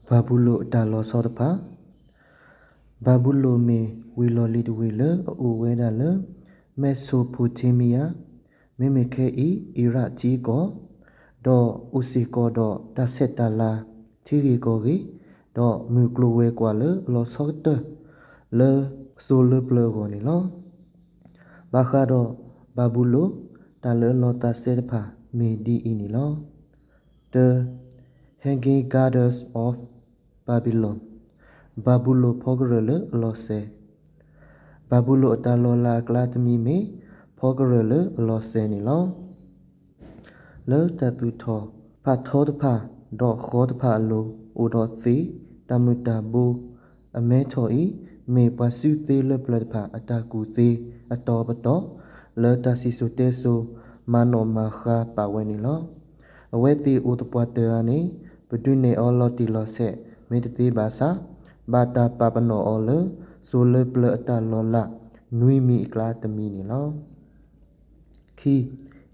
ဘၤဘူလိၣ်အတၢ်လီၤဆီတဖၣ်. ဘၤဘူလိၣ်မ့ၢ်ဝ့ၢ်လီၢ်လံၤတဝ့ၢ်လၢအအိၣ်ဝဲဒၣ်လၢ Mesopotamia, မ့မ့ၢ်ခဲအံၤ အံရၣ်ထံကီၢ်, ဒီးအိၣ်စ့ၢ်ကီးဒီးတၢ်ဆဲးတၢ်လၤထံဂ့ၢ်ကီၢ်ဂ့ၢ်, ဒီးမုၢ်ကျိၤဝဲၤကွာ်လၢအလီၤဆီကတၢၢ် လၢစိၤလၢပျၢၤအဂီၢ်န့ၣ်လီၤ. ဘၣ်ဃးဒီးဘၤဘူလိၣ် တၢ်လၢအလီၤသးစဲတဖၣ်မ့ၢ်ဒ်အံၤန့ၣ်လီၤ. တၢ, Hanging Gardens of Babylon, ဘၤဘူလိၣ်ဖီကရၢၢ်လၢအလီၤစဲး. ဘၤဘူလိၣ်အတၢ်လီၤလးအကျါတမံၤမ့ၢ် ဖီကရၢၢ်လၢအလီၤစဲးန့ၣ်လီၤ. လၢတၢ်သူၣ်ထီၣ်ဖးထီတဖၣ် ဒီးဃီတဖၣ်အလိၤ အိၣ်ဒီးသ့ၣ်, တၢ်မုၢ်တၢ်ဘိ, အမဲထီၣ်အံၤ မ့ၢ်ပှၤစုသ့လၢပျၢၤတဖၣ်အတၢ်ကူၣ်သ့အတီၤပတီၢ် လၢတၢ်စံၣ်စိၤတဲစိၤ မၤနီၣ်မၤဃါပာ်ဝဲန့ၣ်လီၤ. အဝဲသ့ၣ်အိၣ်သပှၢ်တၢၢ်ဧါန့ၣ် ပဒုးနဲၣ်အီၤလီၤတံၢ်လီၤဆဲး မ့ၢ်တသ့ဘၣ်ဆၣ် ဘၣ်တၢ်ပာ်ပနီၣ်အီၤလၢ စိၤလၢပျၢၤအတၢ်လီၤလး နွံမံၤအကျါတမံၤန့ၣ်လီၤ. ခံ,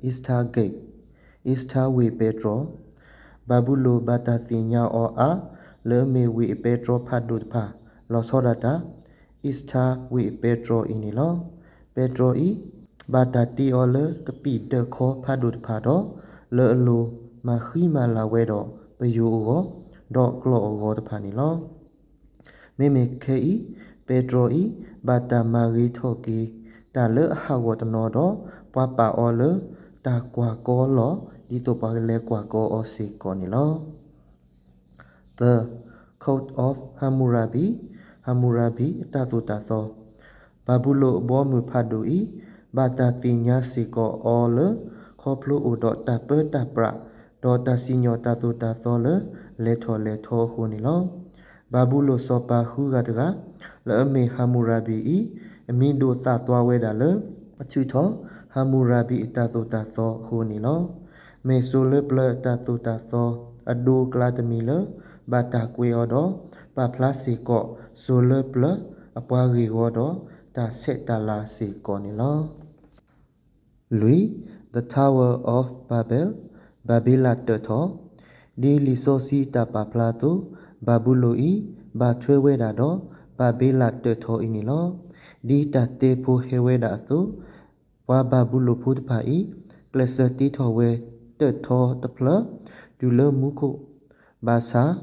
Ishtar Gate, အံၣ်စထါဝ့ၢ်အပဲတြီ. ဘၤဘူလိၣ်ဘၣ်တၢ်သ့ၣ်ညါအီၤအါ လၢအမ့ၢ်ဝ့ၢ်အပဲတြီဖးဒိၣ်တဖၣ် လီၤဆီဒၣ်တၢ် အံၣ်စထါဝ့ၢ်အပဲတြီအံၤန့ၣ်လီၤ. ပဲတြီအံၤ ဘၣ်တၢ်တ့အီၤလၢကပံာ်ဒၢးခီဖးဒိၣ်တဖၣ်ဒီး လၢအလိၤမၤဃံမၤလၤဝဲဒီးပယိၤအဂီၢ် ဒီးကျီၢ်အဂီၤတဖၣ်န့ၣ်လီၤ. မ့မ့ၢ်ခဲအံၤ ပဲတြီအံၤ ဘၣ်တၢ်မၤဂ့ၤထီၣ်က့ၤ တၢ်လၢအဟးဂီၤတနီၤဒီး ပှၤပာ်အီၤလၢတၢ်ကွၢ်ကီလီၢ် ဒ်သိးပှၤကလဲၤကွၢ်ကီအီၤစ့ၢ်ကီးန့ၣ်လီၤ. သၢ, Cult of Hammurabi, ဟၤမူရၤဘံအတၢ်သိၣ်တၢ်သီ. ဘၤဘူလိၣ်အဘီအမုၢ်ဖးဒိၣ်အံၤ ဘၣ်တၢ်သ့ၣ်ညါစ့ၢ်ကီးအီၤလၢ ခီဖျိအိၣ်ဒီးတၢ်ပၢတၢ်ပြး ဒီးတၢ်စံၣ်ညီၣ်တၢ်သိၣ်တၢ်သီလၢလဲၤထီၣ်လဲၤထီအဃိန့ၣ်လီၤ. ဘၤဘူလိၣ်စီၤပၤဃုဂၤတဂၤ လၢအမ့ၢ်ဟၤမူရၤဘံအံၤ အမံၤဒိၣ်သၣ်သွါဝဲဒၣ်လၢ အထုးထီၣ်ဟၤမူရၤဘံအတၢ်သိၣ်တၢ်သီအဃိန့ၣ်လီၤ. မ့ၢ်စိၤလၢပျၢၤအတၢ်သိၣ်တၢ်သီအဒိအကျါတမံၤလၢ ဘၣ်တၢ်ကွဲးအီၤဒီး ပာ်ဖျါစ့ၢ်ကီး စိၤလၢပျၢၤအပှၤဂ့ၢ်ဝီဒီး တၢ်ဆဲးတၢ်လၤစ့ၢ်ကီးန့ၣ်လီၤ. လွံၢ်, The Tower of Babel, ဘၤဘ့လးတၢးထီၣ်. ဒ်လံာ်စီဆှံတၢ်ပာ်ဖျါအသိး ဘၤဘူလိၣ်အံၤ ဘၣ်ထွဲဝဲဒၣ်ဒီး ဘၤဘ့လးတၢးထီၣ်အံၤန့ၣ်လီၤ. ဒ်တၢ်တဲဖိဟဲဝဲဒၣ်အသိး ပှၤဘၤဘူလိၣ်ဖိတဖၣ်အံၤ ကျဲးစၢးတ့ထီၣ်ဝဲတၢးထီတဖျၢၣ် တုၤလၢမူခိၣ်, ဘၣ်ဆၣ်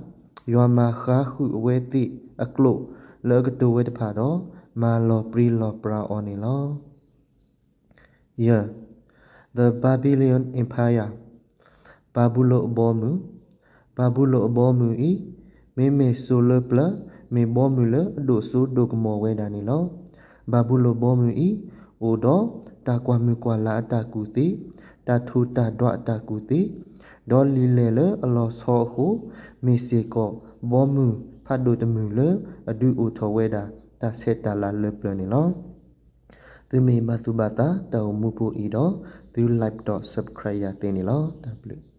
ယွၤမၤဃါဃုာ်အဝဲသ့ၣ်အကျိာ်လၢအကတိၤဝဲတဖၣ်ဒီး မၤလီၤပြံလီၤပြါအီၤန့ၣ်လီၤ. ယဲၢ်, The Babylonian Empire, ဘၤဘူလိၣ်အဘီအမုၢ်. ဘၤဘူလိၣ်အဘီအမုၢ်အံၤ မ့မ့ၢ်စိၤလၢပျၢၤ မ့ၢ်ဘီမုၢ်လၢအဒိၣ်စိဒိၣ်ကမီၤဝဲဒၣ်န့ၣ်လီၤ. ဘၤဘူလိၣ်ဘီမုၢ်အံၤ အိၣ်ဒီးတၢ်ကွၢ်မုၢ်ကွၢ်လၤအတၢ်ကူၣ်သ့, တၢ်ထိၣ်တၢ်ဒွးအတၢ်ကူၣ်သ့, ဒီးလံာ်လဲၢ်လၢအလီၤဆီအဃိ မ့ၢ်စ့ၢ်ကီး ဘီမုၢ်ဖးဒိၣ်တမုၢ်လၢအဒုးအိၣ်ထီၣ်ဝဲဒၣ် တၢ်ဆဲးတၢ်လၤလၢပျၢၤန့ၣ်လီၤ. သုမ့ၢ်ဘၣ်သူၣ်ဘၣ်သးတၢ်အိၣ်မူပူၤအံၤဒီး သု like ဒီး subscribe ယၤသ့န့ၣ်လီၤ. တၢ်ဘျုး